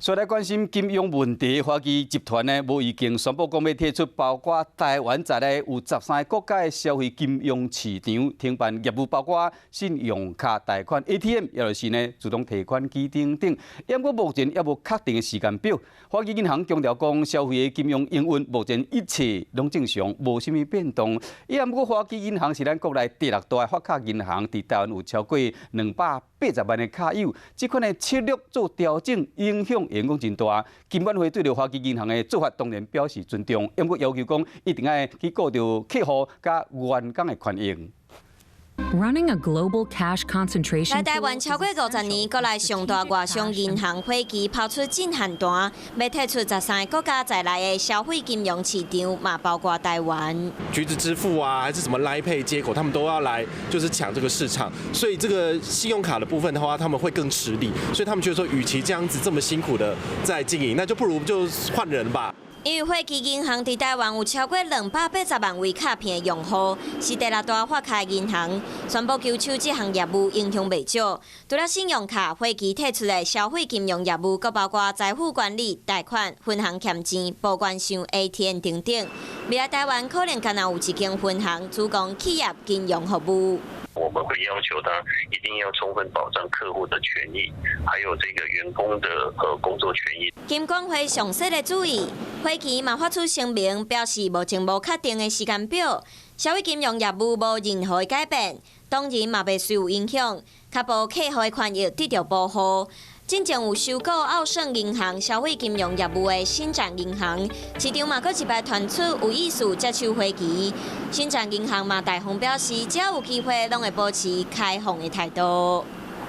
所來關心金融問題，花旗集團呢無已經宣布講欲退出包括台灣在內有13個國家的消費金融市場，停辦業務，包括信用卡貸款、ATM，抑就是呢自動提款機等等。不過目前猶無確定的時間表。花旗銀行強調講，消費的金融營運目前一切攏正常，無啥物變動。毋過花旗銀行是咱國內第六大發卡銀行，佇台灣有超過280萬的卡友，這款的策略做調整，影響會講真大。金管會對著花旗銀行的做法當然表示尊重，毋過要求講一定愛去顧著客戶佮員工的權益。 Running a global cash concentration 來台灣超過50年，國內上大外商銀行花旗拋出震撼彈，欲退出13個國家在內的消費金融市場，嘛包括台灣。橘子支付啊，還是什麼 Line Pay 街口，他們都要來，就是搶這個市場。所以這個信用卡的部分的話，他們會更吃力。所以他們覺得說，與其這樣子這麼辛苦的在經營，那就不如就換人吧。因為花旗銀行佇台灣有超過280萬位卡片的用戶，是第六大發卡銀行，宣布收手這項業務影響袂少。除了信用卡，花旗退出的消費金融業務，閣包括財富管理、貸款、分行欠錢、報關箱、ATM 等等。未來台灣可能干焦有一間分行主攻企業金融服務。我們會要求他一定要充分保障客戶的權益，還有這個員工的工作權益。金管會詳細的注意，花旗嘛發出聲明，表示目前無確定的時間表，消費金融業務無任何的改變，當然嘛袂受影響，確保客戶的權益得到保護。進前有收購奧盛銀行消費金融業務的星展銀行，市場嘛閣一擺傳出有意思接手花旗。星展銀行嘛大方表示，只要有機會，攏會保持開放的態度。